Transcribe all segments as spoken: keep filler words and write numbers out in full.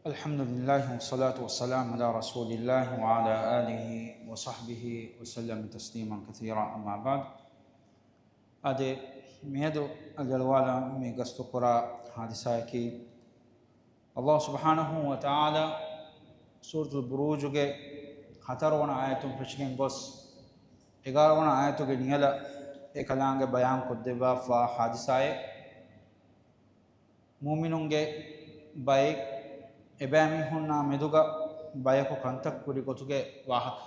الحمد لله والصلاة والسلام على رسول الله وعلى آله وصحبه وسلم تسليما كثيرا، أما بعد. އާދެ، މިއަދު އަލިއަޅުވާލަން މި ގަސްތުކުރާ ޙާދިސާއަކީ، ﷲ ސުބްޙާނަހޫ ވަތަޢާލާ ސޫރަތުލް ބުރޫޖުގެ ހަތަރުވަނަ އާޔަތުން ފެށިގެން ގޮސް، އެގާރަވަނަ އާޔަތުގެ ނިޔަލަށް އެކަލާނގެ ބަޔާން ކޮށްދެއްވާފާ ޙާދިސާއެއް. މުއުމިނުންގެ ބައެއް އެބައިމީހުންނާ މެދުގަ ބަޔަކު ކަންތައް ކުރި ގޮތުގެ ވާހަކަ.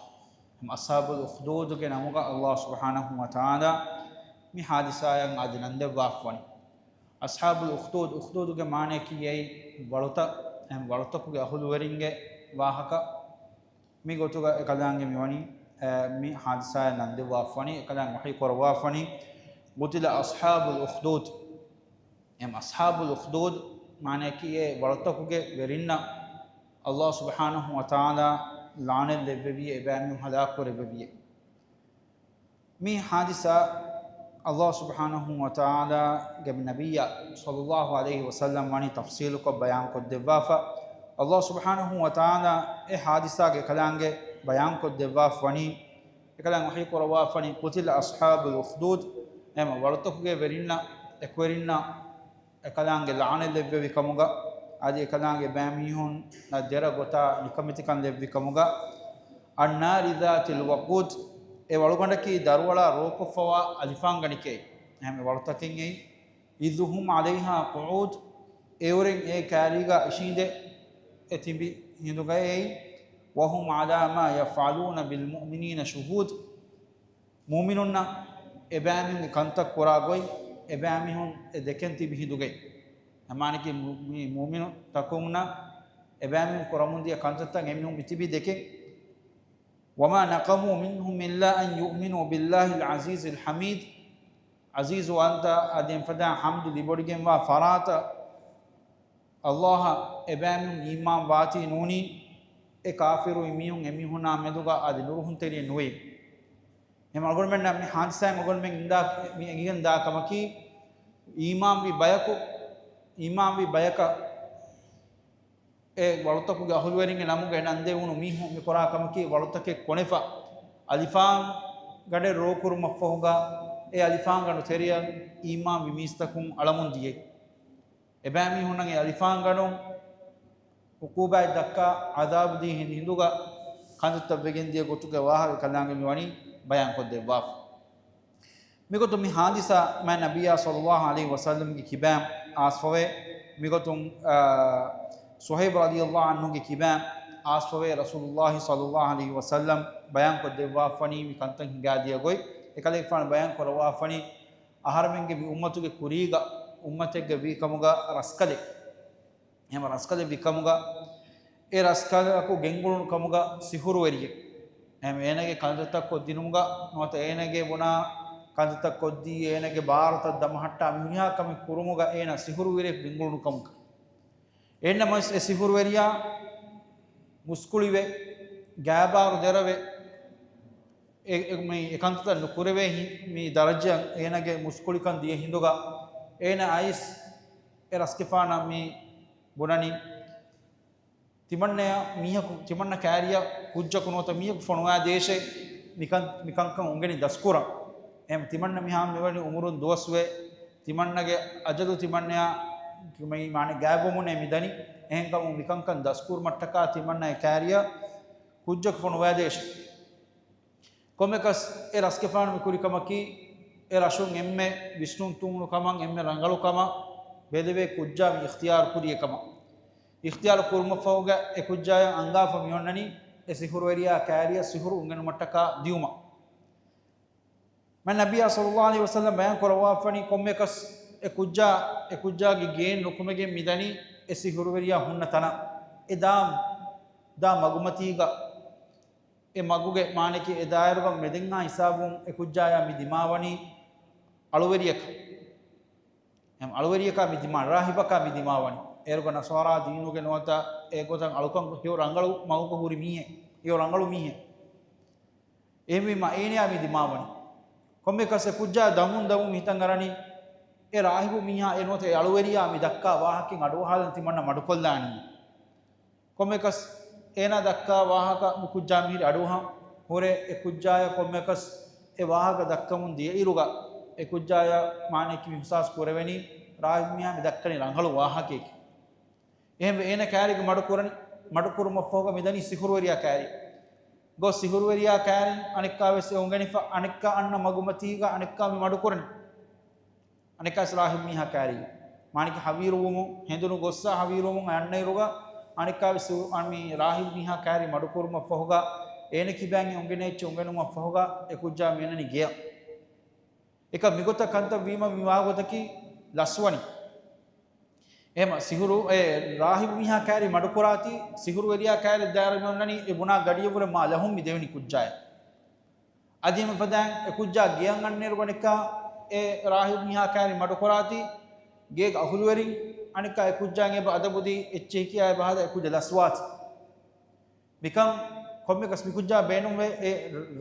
އަޞްޙާބުލް އުޚްދޫދުގެ ނަމުގަ ﷲ ސުބްޙާނަހޫ ވަތަޢާލާ މި ޙާދިސާއަށް އަދި ނަންދެއްވާފަވަނީ. އަޞްޙާބުލް އުޚްދޫދު، އުޚްދޫދުގެ މާނަޔަކީ އެއީ ވަޅުތައް، އެހެން ވަޅުތަކުގެ އަހުލުވެރިންގެ ވާހަކަ. މި ގޮތުގަ އެކަލާނގެ މިވަނީ، އެ، މި ޙާދިސާއަށް ނަންދެއްވާފަވަނީ، އެކަލާނގެ ވަޙީ ކުރައްވާފަވަނީ، قتل أصحاب الأخدود. އެމް އަޞްޙާބުލް އުޚްދޫދު މާނަޔަކީ އެ ވަޅުތަކުގެ ވެރިންނަށް ﷲ ސުބްޙާނަހޫ ވަތަޢާލާ ލަޢުނަތް ލެއްވެވިއޭ، އެބައިމީހުން ހަލާކު ކުރެއްވެވިއޭ. މި ޙާދިސާ ﷲ ސުބްޙާނަހޫ ވަތަޢާލާގެ ނަބިއްޔާ ޞައްލައްލާހު ޢަލައިހި ވަސައްލަމް ވަނީ ތަފްޞީލުކޮށް ބަޔާންކޮށްދެއްވާފަ. ﷲ ސުބްޙާނަހޫ ވަތަޢާލާ އެ ޙާދިސާގެ އެކަލާނގެ ބަޔާންކޮށްދެއްވާފަވަނީ، އެކަލާނގެ ވަޙީ ކުރައްވާފަވަނީ، قتل أصحاب الأخدود، އެމަ ވަޅުތަކުގެ ވެރިންނަށް އެކުވެރިންނަށް އެކަލާނގެ ލަޢުނަތް ލެއްވެވި ކަމުގަ، އަދި އެކަލާނގެ ބައިމީހުންނަށް ދެރަ ގޮތާ ނިކަމެތިކަން ލެއްވި ކަމުގަ، النار ذات الوقود، އެ ވަޅުގަނޑަކީ ދަރުވަޅާ ރޯކޮށްފަވާ އަލިފާންގަނޑެކޭ. އެހެން އެ ވަޅުތަކެއް އެއީ. إذ هم عليها قعود، އެއުރެން އެ ކާރީގަ އިށީނދެ އެ ތިބި ހިނދުގައޭ. وهم على ما يفعلون بالمؤمنين شهود، މުއުމިނުންނަށް އެބައިމީހުންގެ ކަންތައް ކުރާ ގޮތް އެބައިމީހުން އެ ދެކެން ތިބި ހިނދުގައި. އެމާނަކީ މު-، މި މުއުމިނު ތަކުންނަށް އެބައިމީހުން ކުރަމުންދިޔަ ކަންތައްތައް އެމީހުން މި ތިބި ދެކެން. وما نقموا منهم إلا أن يؤمنوا بالله العزيز الحميد. ޢަޒީޒު ވަންތަ އަދި އެފަދަ ޙަމްދު ލިބޮޑިގެންވާ ފަރާތަށް ﷲ އަށް އެބައިމީހުން އީމާން ވާތީ ނޫނީ، އެ ކާފިރު މީހުން އެމީހުނާ މެދުގަ އަދި ނުރުހުންތެރިއެއް ނުވޭ. އެމަ އަޅުގަނޑުމެންނަށް މި ޙާދިސާއިން އަޅުގަނޑުމެން އިންދާ، މި އެނގިގެން ދާ ކަމަކީ، އީމާންވި ބަޔަކު، އީމާންވި ބަޔަކަށް އެ ވަޅުތަކުގެ އަހުލުވެރިންގެ ނަމުގައި ނަންދެވުނު މީހުން މި ކުރާ ކަމަކީ، ވަޅުތަކެއް ކޮނެފަ އަލިފާން ގަނޑެއް ރޯކުރުމަށްފަހުގަ، އެ އަލިފާން ގަނޑު ތެރެއަށް އީމާންވި މީސްތަކުން އަޅަމުން ދިޔައީ. އެބައިމީހުންނަށް އެ އަލިފާން ގަނޑުން ޢުޤޫބާތް ދައްކާ ޢަޛާބު ދީ ހިނދު ހިނދުގަ ކަންތައްތައް ވެގެން ދިޔަ ގޮތުގެ ވާހަކަ ކަލާނގެ މިވަނީ ބަޔާންކޮށްދެއްވާފަ. މިގޮތުން މި ޙާދިސާ މާތް ނަބިއްޔާ ޞައްލައްލާހު ޢަލައިހި ވަސައްލަމްގެ ކިބައިން އާސްފަވޭ. މިގޮތުން، އާ، ޞުހައިބު ރަޟިޔައްލާހު ޢަންހުގެ ކިބައިން އާސްފަވޭ ރަސޫލުއްލާހި ޞައްލައްލާހު ޢަލައިހި ވަސައްލަމް ބަޔާންކޮށްދެއްވާފަނީ މި ކަންތައް ހިނގާދިޔަ ގޮތް. އެކަލޭގެފާނު ބަޔާން ކުރައްވާފަނީ، އަހަރެމެންގެ މި އުއްމަތުގެ ކުރީގަ އުއްމަތެއްގަ ވީ ކަމުގަ ރަސްކަލެއް. އެހެން ރަސްކަލެއް ވި ކަމުގަ، އެ ރަސްކަލަކު ގެންގުޅުނު ކަމުގަ ސިހުރުވެރިއެއް. އެހެން އޭނަގެ ކަންތައްތައް ކޮށްދިނުމުގަ ނުވަތަ އޭނަގެ ބުނާ ކަންތައްތައް ކޮށްދީ، އޭނަގެ ބާރުތައް ދަމަހައްޓާ މިހުރިހާ ކަމެއް ކުރުމުގަ އޭނަ ސިހުރުވެރިއެއް ގެންގުޅުނު ކަމުގަ. އެހެންނަމަވެސް އެ ސިހުރުވެރިޔާ މުސްކުޅިވެ، ގާބާރު ދެރަވެ، އެ، އެ، މި އެކަންތައް ނުކުރެވޭ ހި-، މި ދަރަޖައަށް އޭނަގެ މުސްކުޅިކަން ދިޔަ ހިނދުގަ އޭނަ އައިސް އެ ރަސްގެފާނަށް މި ބުނަނީ، ތިމަންނަޔަށް މީހަކު، ތިމަންނަ ކާރިޔަށް ކުއްޖަކު ނުވަތަ މީހަކު ފޮނުވާ ދޭށޭ، މިކަން، މިކަންކަން އުނގެނި ދަސްކުރަން. އެހެން ތިމަންނަ މިހާ މިވަނީ އުމުރުން ދުވަސްވެ، ތިމަންނަގެ އަޖަލު ތިމަންނަޔާ މި މާނަ ގާތްވަމުންނޭ މިދަނީ. އެހެންކަމުން މިކަންކަން ދަސްކުރުމަށްޓަކާ ތިމަންނަ އެ ކާރިޔަށް ކުއްޖަކު ފޮނުވާދޭށޭ. ކޮންމެކަސް އެ ރަސްގެފާނު މިކުރި ކަމަކީ، އެ ރަށުން އެންމެ ވިސްނުން ތޫނު ކަމަށް، އެންމެ ރަނގަޅު ކަމަށް ބެލެވޭ ކުއްޖާ މި އިޚްތިޔާރު ކުރި އެކަމަށް. އިޚްތިޔާރު ކުރުމަށްފަހުގަ އެ ކުއްޖާޔަށް އަންގާފަ މިއޮންނަނީ އެ ސިހުރުވެރިޔާ ކާރިޔަށް ސިހުރު އުނގެނުމަށްޓަކާ ދިއުމަށް. މާތް ނަބިއްޔާ ޞައްލައްލާހު ޢަލައިހި ވަސައްލަމް ބަޔާން ކުރައްވާފަނީ، ކޮންމެކަސް އެ ކުއްޖާ، އެ ކުއްޖާގެ ގޭން ނުކުމެގެން މިދަނީ އެ ސިހުރުވެރިޔާ ހުންނަ ތަނަށް. އެ ދާ، ދާ މަގުމަތީގަ އެ މަގުގެ މާނައަކީ އެ ދާއިރުގަ މެދެންހާ ހިސާބުން އެ ކުއްޖާޔާ މި ދިމާވަނީ އަޅުވެރިޔަކަށް. އެހެން އަޅުވެރިޔަކާ މި ދިމާ، ރާހިބަކާ މި ދިމާވަނީ. އޭރުގަ ނަޞާރާ ދީނުގެ ނުވަތަ އެގޮތަށް އަޅުކަން ހެޔޮ ރަނގަޅު މަގުގަ ހުރި މީހެއް، ހެޔޮ ރަނގަޅު މީހެއް. އެހެންވީމަ އޭނަޔާ މި ދިމާވަނީ. ކޮންމެކަސް އެ ކުއްޖާ ދަމުން ދަމުން ހިތަށް އަރަނީ އެ ރާހިބު މީހާ އެ ނުވަތަ އެ އަޅުވެރިޔާ މި ދައްކާ ވާހަކައިން އަޑުއަހާލަން ތިމަންނަ މަޑުކޮށްލާނީ. ކޮންމެކަސް އޭނާ ދައްކާ ވާހަކަ މި ކުއްޖާ މިހިރި އަޑުއަހަން ހުރެ، އެ ކުއްޖާޔަށް ކޮންމެކަސް އެ ވާހަކަ ދައްކަމުން ދިޔައިރުގަ، އެ ކުއްޖާޔަށް މާނައަކީ މި އިހުސާސް ކުރެވެނީ ރާހިބު މީހާ މި ދައްކަނީ ރަނގަޅު ވާހަކައެކޭ. އެހެންވެ އޭނަ ކައިރީގަ މަޑުކުރަން، މަޑުކުރުމަށްފަހުގަ މިދަނީ ސިހުރުވެރިޔާ ކައިރި. ގޮސް ސިހުރުވެރިޔާ ކައިރިން އަނެއްކާވެސް އެ އުނގެނިފަ، އަނެއްކާ އަންނަ މަގުމަތީގަ އަނެއްކާ މި މަޑުކުރަނީ. އަނެއްކާވެސް ރާހިބު މީހާ ކައިރި. މާނައަކީ ހަވީރުވުމުން، ހެނދުނު ގޮއްސަ ހަވީރުވުމުން އަންނައިރުގަ އަނެއްކާވެސް މި ރާހިބު މީހާ ކައިރި މަޑުކުރުމަށްފަހުގަ، އޭނަ ކިބައިން އެ އުނގެނި އެއްޗެއް އުނގެނުމަށްފަހުގަ އެ ކުއްޖާ މި އަންނަނީ ގެޔަށް. އެކަ މިގޮތަށް ކަންތައް ވީމަ މި ވާގޮތަކީ ލަސްވަނީ. އެހެމަ ސިހުރު، އެ ރާހިބު މީހާ ކައިރި މަޑުކުރާތީ، ސިހުރުވެރިޔާ ކައިރި ދާއިރު މި އޮންނަނީ އެ ބުނާ ގަޑިއަށްވުރެ މާ ލަހުން މި ދެވެނީ ކުއްޖާޔަށް. އަދި އެމެ ފަދައިން އެ ކުއްޖާ ގެޔަށް އަންނައިރު އަނެއްކާ އެ ރާހިބު މީހާ ކައިރި މަޑުކުރާތީ، ގޭގެ އަހުލުވެރިން އަނެއްކާ އެ ކުއްޖާއަށް އެބަ އަދަބުދީ އެއްޗެހި ކިޔާ އެބަ ހަދާ އެ ކުއްޖާ ލަސްވާތީ. މިކަން ކޮންމެކަސް މިކުއްޖާ ބޭނުންވޭ، އެ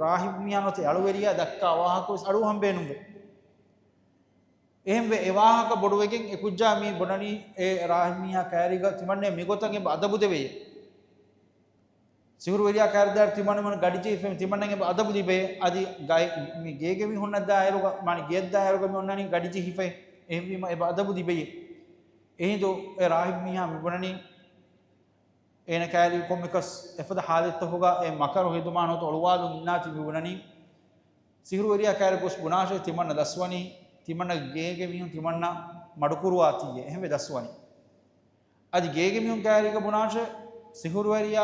ރާހިބު މީހާ ނުވަތަ އަޅުވެރިޔާ ދައްކާ ވާހަކަވެސް އަޑުއަހަން ބޭނުންވޭ. އެހެންވެ އެ ވާހަކަ ބޮޑުވެގެން އެ ކުއްޖާ މި ބުނަނީ އެ ރާހިބު މީހާ ކައިރީގަ ތިމަންނަ މިގޮތަށް އެބަ އަދަބު ދެވެޔޭ. ސިހުރުވެރިޔާ ކައިރިދާއިރު ތިމަންނަ މަން ގަޑިޖެހިފަ ތިމަންނަ އެބަ އަދަބު ލިބޭ. އަދި ގައި މި ގޭގެ މީހުންނަށް ދާއިރުގަ، މާނަ ގެޔަށް ދާއިރުގަ މި އޮންނަނީ ގަޑިޖެހިފައި. އެހެންވީމަ އެބަ އަދަބު ލިބެޔޭ. އެހިނދު އެ ރާހިބު މީހާ މި ބުނަނީ އޭނަ ކައިރި ކޮންމެކަސް އެފަދަ ހާލަތްތަކުގަ އެ މަކަރު ހެދުމާ ނުވަތަ އޮޅުވާލުން އިންނާތީ މި ބުނަނީ. ސިހުރުވެރިޔާ ކައިރި ގޮސް ބުނާށޭ ތިމަންނަ ލަސްވަނީ، ތިމަންނަ ގޭގެ މީހުން ތިމަންނަ މަޑުކުރުވާތީއޭ. އެހެންވެ ލަސްވަނީ. އަދި ގޭގެ މީހުން ކައިރީގަ ބުނާށޭ، ސިހުރުވެރިޔާ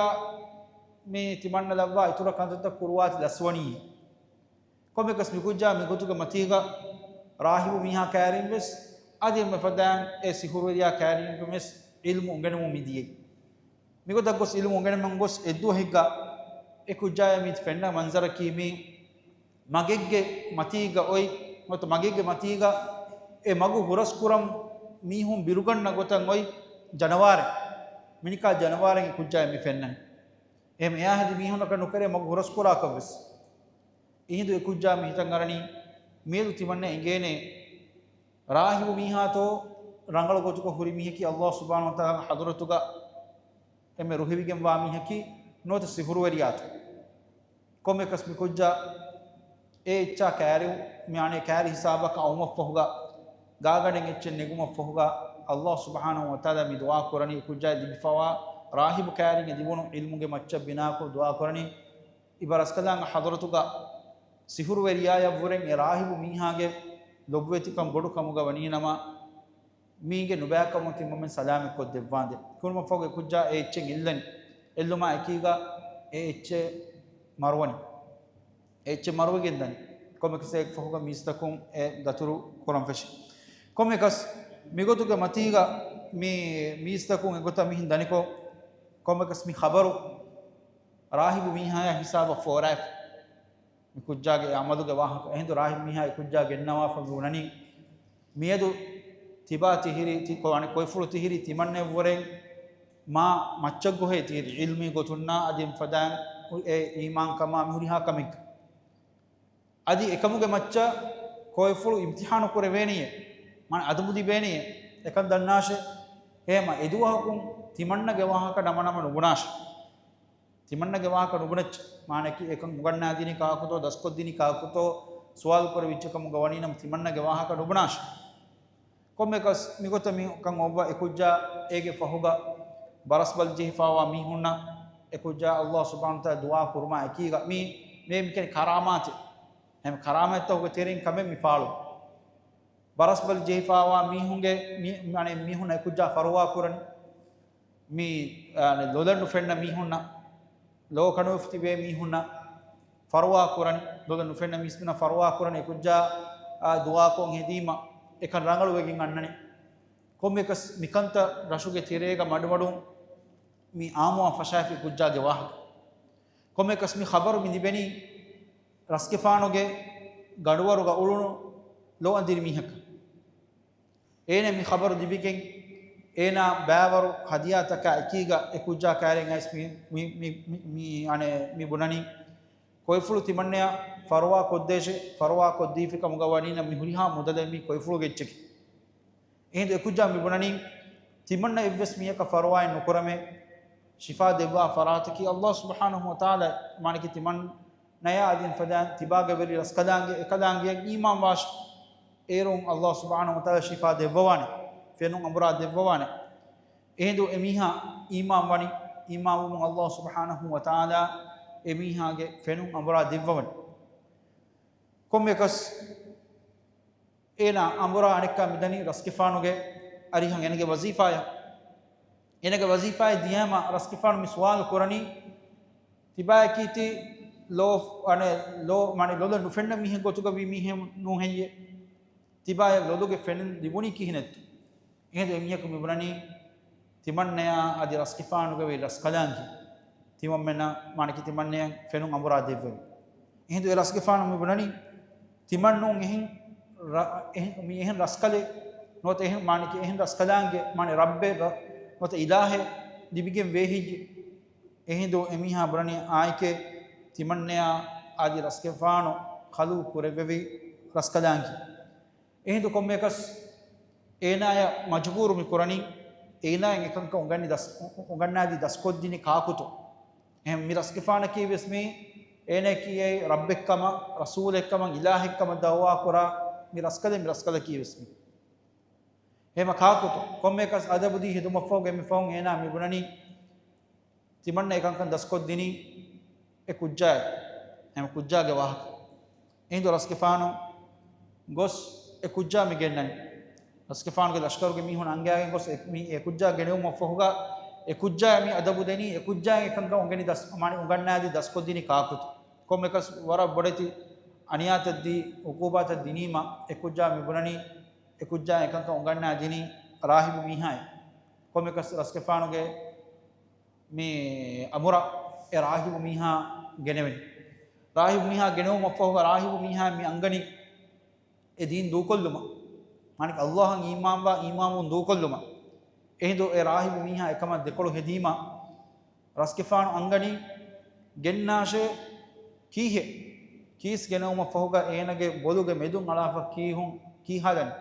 މި ތިމަންނަ ލައްވާ އިތުރަށް ކަންތައްތައް ކުރުވާތި ލަސްވަނީ. ކޮންމެކަސް މިކުއްޖާ މިގޮތުގެ މަތީގަ ރާހިބު މީހާ ކައިރިން ވެސް، އަދި އެންމެ ފަދައިން އެ ސިހުރުވެރިޔާ ކައިރިން ވެސް ޢިލްމު އުނގެނުމުން މި ދިޔައީ. މިގޮތަށް ގޮސް ޢިލްމު އުނގެނެމުން ގޮސް އެއްދުވަހެއްގަ އެ ކުއްޖާޔަށް މި ފެންނަ މަންޒަރަކީ މި މަގެއްގެ މަތީގަ އޮތް، ނުވަތަ މަގެއްގެ މަތީގަ އެ މަގު ހުރަސްކުރަން މީހުން ބިރުގަންނަ ގޮތަށް އޮތް ޖަނަވާރެއް، މިނިކާ ޖަނަވާރެއް އެ ކުއްޖާޔަށް މި ފެންނަނީ. އެހެން އެއާ ހެދި މީހުންނަކަށް ނުކެރޭ މަގު ހުރަސްކުރާކަށް ވެސް. އެހިނދު އެ ކުއްޖާ މި ހިތަށް އަރަނީ މިއަދު ތިމަންނަ އެނގޭނެ ރާހިބު މީހާތޯ ރަނގަޅު ގޮތުގަ ހުރި މީހަކީ ﷲ ސުބްޙާނަހޫ ވަތަޢާލާ ޙަޟްރަތުގަ އެންމެ ރުހެވިގެންވާ މީހަކީ ނުވަތަ ސިހުރުވެރިޔާތޯ. ކޮންމެކަސް މި ކުއްޖާ އެ އެއްޗާ ކައިރި، މި އަނެއް ކައިރި ހިސާބަކަށް އައުމަށްފަހުގަ، ގާގަނޑެއް އެއްޗެއް ނެގުމަށްފަހުގަ، ﷲ ސުބްޙާނަހޫ ވަތަޢާލާ މި ދުޢާ ކުރަނީ އެ ކުއްޖާއަށް ލިބިފަވާ ރާހިބު ކައިރިން އެ ލިބުނު ޢިލްމުގެ މައްޗަށް ބިނާކޮށް ދުޢާ ކުރަނީ، އިބަ ރަސްކަލާނގެ ޙަޟްރަތުގަ ސިހުރުވެރިޔާޔަށްވުރެން އެ ރާހިބު މީހާގެ ލޮބުވެތިކަން ބޮޑު ކަމުގަ ވަނީނަމަ، މީގެ ނުބައިކަމުން ތިމަންމެން ސަލާމަތްކޮށްދެއްވާނދޭ. ކުރުމަށްފަހު އެ ކުއްޖާ އެ އެއްޗެއް އިއްލަނީ. އެއްލުމާ އެކީގަ އެ އެއްޗެއް މަރުވަނީ. އެ އެއްޗެއް މަރުވެގެން ދަނީ. ކޮންމެކަސް އެއަށްފަހުގަ މީސްތަކުން އެ ދަތުރު ކުރަން ފެށި. ކޮންމެކަސް މިގޮތުގެ މަތީގަ މި މީސްތަކުން އެގޮތަށް މިހެން ދަނިކޮށް، ކޮންމެކަސް މި ޚަބަރު ރާހިބު މީހާޔާ ހިސާބަށް ފޯރާފި. މި ކުއްޖާގެ އެ ޢަމަލުގެ ވާހަކަ. އެހިނދު ރާހިބު މީހާ އެ ކުއްޖާ ގެންނަވާފަ މި ބުނަނީ، މިއަދު ތިބާ ތިހިރީ، ތި-، ކޮ-، އަނެއް ކޮއިފުޅު ތިހިރީ ތިމަންނައަށްވުރެން މާ މައްޗަށްގޮހޭ ތިހިރީ، ޢިލްމީ ގޮތުންނާ އަދި އެންމެ ފަދައިން އެ އީމާންކަމާ މިހުރިހާ ކަމެއްގަ. އަދި އެކަމުގެ މައްޗަށް ކޮއިފުޅު އިމްތިޙާނު ކުރެވޭނީއޭ، މާނަ އަދަބު ލިބޭނީއޭ، އެކަން ދަންނާށޭ. އެހެމަ އެދުވަހަކުން ތިމަންނަގެ ވާހަކަ ނަމަނަމަ ނުބުނާށޭ. ތިމަންނަގެ ވާހަކަ ނުބުނައްޗޭ. މާނައަކީ އެކަން އުނގަންނާދިނީ ކާކުތޯ، ދަސްކޮށްދިނީ ކާކުތޯ، ސުވާލު ކުރެވިއްޖެ ކަމުގަ ވަނީނަމަ ތިމަންނަގެ ވާހަކަ ނުބުނާށޭ. ކޮންމެކަސް މިގޮތަށް މިކަން އޮއްވަ އެ ކުއްޖާ އޭގެ ފަހުގަ ބަރަސްބަލި ޖެހިފައިވާ މީހުންނަށް އެ ކުއްޖާ ﷲ ސުބްޙާނަހޫ ވަތަޢާލާ ދުޢާ ކުރުމާ އެކީގަ މީ، މޭ މިކަނި ކަރާމާތެއް. އެހެން ކަރާމާތްތަކުގެ ތެރެއިން ކަމެއް މި ފާޅު. ބަރަސްބަލި ޖެހިފައިވާ މީހުންގެ މި-، އަނެއް މީހުންނަށް އެ ކުއްޖާ ފަރުވާ ކުރަނީ. މި، އަނެއް ލޮލަށް ނުފެންނަ މީހުންނަށް، ލޯ ކަނުވެފަ ތިބޭ މީހުންނަށް ފަރުވާ ކުރަނީ، ލޮލަށް ނުފެންނަ މީސްމީނަށް ފަރުވާ ކުރަނީ އެ ކުއްޖާ، އާ، ދުޢާކޮށް ހެދީމަ އެކަން ރަނގަޅުވެގެން އަންނަނީ. ކޮންމެކަސް މިކަންތައް ރަށުގެ ތެރޭގަ މަޑުމަޑުން މި އާއްމުވާން ފަށާފި ކުއްޖާގެ ވާހަކަ. ކޮންމެކަސް މި ޚަބަރު މި ލިބެނީ ރަސްގެފާނުގެ ގަނޑުވަރުގަ އުޅުނު ލޯ އަނދިރި މީހަކަށް. އޭނަ މި ޚަބަރު ލިބިގެން އޭނާ ބައިވަރު ހަދިޔާތަކާ އެކީގަ އެ ކުއްޖާ ކައިރިން އައިސް މި، މި، މި، މި، މި، އަނެއް މި ބުނަނީ. ކޮއިފުޅު ތިމަންނަޔަށް ފަރުވާ ކޮށްދޭށޭ، ފަރުވާ ކޮށްދީފި ކަމުގަ ވަނީނަމަ މި ހުރިހާ މުދަލެއް މީ ކޮއިފުޅުގެ އެއްޗެކޭ. އެހިނދު އެ ކުއްޖާ މި ބުނަނީ، ތިމަންނަ އެއްވެސް މީހަކަށް ފަރުވާއެއް ނުކުރަމޭ، ޝިފާ ދެއްވާ ފަރާތަކީ ﷲ ސުބްޙާނަހޫ ވަތަޢާލާ، މާނަކީ ތިމަންނަޔާ އަދި ފަދައިން ތިބާގެ ވެރި ރަސްކަލާނގެ އެކަލާނގެއަށް އީމާން ވާށި. އޭރުން ﷲ ސުބްޙާނަހޫ ވަތަޢާލާ ޝިފާ ދެއްވަވާނެ، ފެނުން އަނބުރާ ދެއްވަވާނެ. އެހިނދު އެމީހާ އީމާން ވަނީ، އީމާން ވުމުން ﷲ ސުބްޙާނަހޫ ވަތަޢާލާ އެމީހާގެ ފެނުން އަނބުރާ ދެއްވަވަނީ. ކޮންމެއަކަސް އޭނާ އަނބުރާ އަނެއްކާ މިދަނީ ރަސްގެފާނުގެ އަރިހަށް އޭނަގެ ވަޒީފާޔަށް. އޭނަގެ ވަޒީފާއެއް ދިޔައިމަ ރަސްގެފާނު މި ސުވާލު ކުރަނީ، ތިބާޔަކީ ތި ލޯ، އަނެއް ލޯ، މާނަ ލޮލަށް ނުފެންނަ މީހެއް ގޮތުގަ ވީ މީހެއް ނޫން ހެއްޔޭ؟ ތިބާޔަށް ލޮލުގެ ފެނުން ލިބުނީ ކިހިނެއްތޯ؟ އެހިނދު އެމީހަކު މިބުނަނީ، ތިމަންނަޔާ އަދި ރަސްގެފާނުގެ ވެރި ރަސްކަލާނގެ، ތިމަންމެންނަށް މާނަކީ ތިމަންނަޔަށް ފެނުން އަނބުރާ ދެއްވެވި. އެހިނދު އެ ރަސްގެފާނު މިބުނަނީ، ތިމަންނޫން އެހެން ރަ-، އެހެން، މި އެހެން ރަސްކަލެއް ނުވަތަ އެހެން މާނަކީ އެހެން ރަސްކަލާނގެ މާނަ ރައްބެއް ރަ-، ނުވަތަ އިލާހެއް ލިބިގެން ވޭ ހެއްޔޭ؟ އެހިނދު އެމީހާ ބުނަނީ އާނއެކޭ، ތިމަންނަޔާ އަދި ރަސްގެފާނު ޚަލްޤު ކުރެއްވެވި ރަސްކަލާނގެ. އެހިނދު ކޮންމެއަކަސް އޭނާޔަށް މަޖުބޫރު މި ކުރަނީ، އޭނާއަށް އެކަންކަން އުނގަންނި ދަސް-، އު-، އުނގަންނާދީ ދަސްކޮށްދިނީ ކާކުތޯ؟ އެހެން މި ރަސްގެފާނަކީ ވެސް މީ އޭނައަކީ އެ ރައްބެއްކަމަށް، ރަސޫލެއްކަމަށް، އިލާހެއްކަމަށް ދައުވާ ކުރާ މި ރަސްކަލެއް، މި ރަސްކަލަކީ ވެސް މީ. އެހެމަ ކާކުތޯ؟ ކޮންމެއަކަސް އަދަބުދީ ހެދުމަށްފަހުގަ އެންމެ ފަހުން އޭނާ މި ބުނަނީ، ތިމަންނަ އެކަންކަން ދަސްކޮށްދިނީ އެ ކުއްޖާއަށް، އެ ކުއްޖާގެ ވާހަކަ. އެހިނދު ރަސްގެފާނު ގޮސް އެ ކުއްޖާ މި ގެންނަނީ. ރަސްގެފާނުގެ ލަޝްކަރުގެ މީހުން އަންގައިގެން ގޮސް އެ، މި އެ ކުއްޖާ ގެނެވުމަށްފަހުގަ، އެ ކުއްޖާ މި އަދަބު ދެނީ، އެ ކުއްޖާ އެކަންކަން އުނގެނި ދަސް، މާނަ އުނގަންނާދީ ދަސްކޮށްދިނީ ކާކުތޯ؟ ކޮންމެކަސް ވަރަށް ބޮޑެތި އަނިޔާތައް ދީ، އުޤޫބާތައް ދިނީމަ، އެ ކުއްޖާ މި ބުނަނީ، އެ ކުއްޖާ އެކަންކަން އުނގަންނާ ދިނީ ރާހިބު މީހާއޭ. ކޮންމެކަސް ރަސްގެފާނުގެ މި އަމުރަށް އެ ރާހިބު މީހާ ގެނެވެން. ރާހިބު މީހާ ގެނެވުމަށްފަހުގަ ރާހިބު މީހާ މި އަންގަނީ އެ ދީން ދޫކޮށްލުމަށް. މާނަ ﷲ އަށް އީމާންވާ އީމާންވުން ދޫކޮށްލުމަށް. އެހިނދު އެ ރާހިބު މީހާ އެކަމަށް ދެކޮޅު ހެދީމަ، ރަސްގެފާނު އަންގަނީ ގެންނާށޭ ކީހެއް. ކީސް ގެނެވުމަށްފަހުގަ އޭނަގެ ބޮލުގެ މެދުން އަޅާފަ ކީހުން ކީހާލަނީ.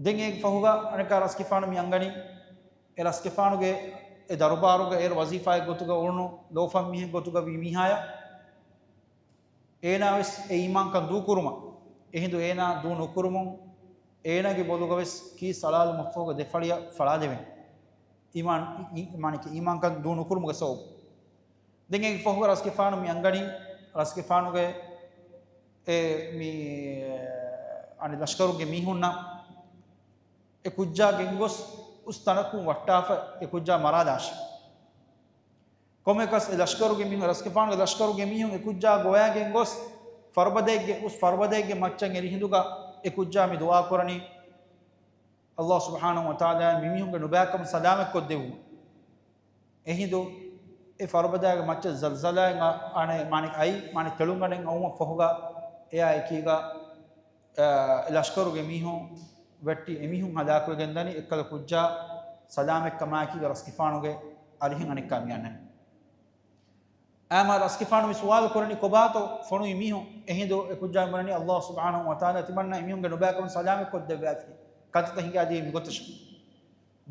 ދެން އޭގެ ފަހުގަ އަނެއްކާ ރަސްގެފާނު މި އަންގަނީ، އެ ރަސްގެފާނުގެ އެ ދަރުބާރުގަ އޭރު ވަޒީފާއެއް ގޮތުގަ އުޅުނު ލޯފަން މީހެއް ގޮތުގަ ވީ މީހާޔަށް އޭނާ ވެސް އެ އީމާންކަން ދޫކުރުމަށް. އެހިނދު އޭނާ ދޫ ނުކުރުމުން އޭނާގެ ބޮލުގަ ވެސް ކީސް އަޅާލުމަށްފަހުގަ ދެ ފަޅިއަށް ފަޅާލެވެން. އީމާން، އީ-، މާނަކީ އީމާންކަން ދޫ ނުކުރުމުގެ ސަބަބު. ދެން އޭގެ ފަހުގަ ރަސްގެފާނު މި އަންގަނީ، ރަސްގެފާނުގެ އެ މި އަނެއް ލަޝްކަރުގެ މީހުންނަށް އެ ކުއްޖާ ގެންގޮސް އުސް ތަނަކުން ވައްޓާފަ އެ ކުއްޖާ މަރާލާށޭ. ކޮންމެކަސް އެ ލަޝްކަރުގެ މީހުން، ރަސްގެފާނުގެ ލަޝްކަރުގެ މީހުން އެ ކުއްޖާ ގޮވައިގެން ގޮސް ފަރުބަދައެއްގެ އުސް ފަރުބަދައެއްގެ މައްޗަށް އެރި ހިނދުގަ އެ ކުއްޖާ މި ދުޢާ ކުރަނީ، ﷲ ސުބްޙާނަހޫ ވަތަޢާލާ މިމީހުންގެ ނުބައިކަމުން ސަލާމަތްކޮށްދެއްވުމަށް. އެހިނދު އެ ފަރުބަދައިގެ މައްޗަށް ޒަލްޒަލާއެއް އަ-، އަނެއް މާނަ އައި، މާނަ ތެޅުންގަނޑެއް އައުމަށް ފަހުގަ އެއާ އެކީގަ، އަ، އެ ލަޝްކަރުގެ މީހުން ވެއްޓި އެމީހުން ހަލާކުވެގެން ދަނީ އެއްކަލަ ކުއްޖާ ސަލާމަތްކަމާއެކީގަ ރަސްގެފާނުގެ އަރިހަށް އަނެއްކާ މި އަންނަނީ. އާމާ ރަސްގެފާނު މި ސުވާލު ކުރަނީ ކޮބާތޯ ފޮނުވި މީހުން؟ އެހިނދު އެ ކުއްޖާ ބުނަނީ ﷲ ސުބްޙާނަހޫ ވަތަޢާލާ ތިމަންނަ އެމީހުންގެ ނުބައިކަމުން ސަލާމަތްކޮށްދެއްވާފި ކަންތައްތައް ހިނގާދީ މިގޮތަށް.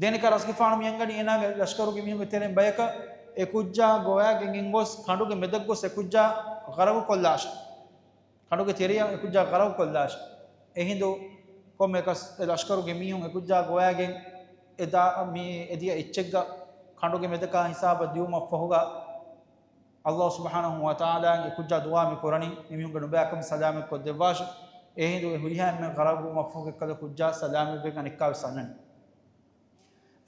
ދެނެކަ ރަސްގެފާނު މި އަންގަނީ އޭނާގެ ލަޝްކަރުގެ މީހުންގެ ތެރެއިން ބަޔަކަށް އެ ކުއްޖާ ގޮވައިގެން ގޮސް ކަނޑުގެ މެދަށް ގޮސް އެ ކުއްޖާ ޣަރަގު ކޮށްލާށޭ. ކަނޑުގެ ތެރެއަށް އެ ކުއްޖާ ޣަރަގު ކޮށްލާށޭ. އެހިނދު ކޮންމެކަސް އެ ލަޝްކަރުގެ މީހުން އެ ކުއްޖާ ގޮވައިގެން އެ ދާ-، މި އެދިޔަ އެއްޗެއްގަ ކަނޑުގެ މެދަކާ ހިސާބަށް ދިޔުމަށްފަހުގަ، ﷲ ސުބްޙާނަހޫ ވަތަޢާލާ އެ ކުއްޖާ ދުޢާ މި ކުރަނީ މިމީހުންގެ ނުބައިކަމުން ސަލާމަތް ކޮށްދެއްވާށި. އެހިނދު އެ ހުރިހާ އެންމެން ޣަރަގުވުމަށްފަހު އެއްކަލަ ކުއްޖާ ސަލާމަތްވެގެން އަނެއްކާވެސް އަންނަނީ.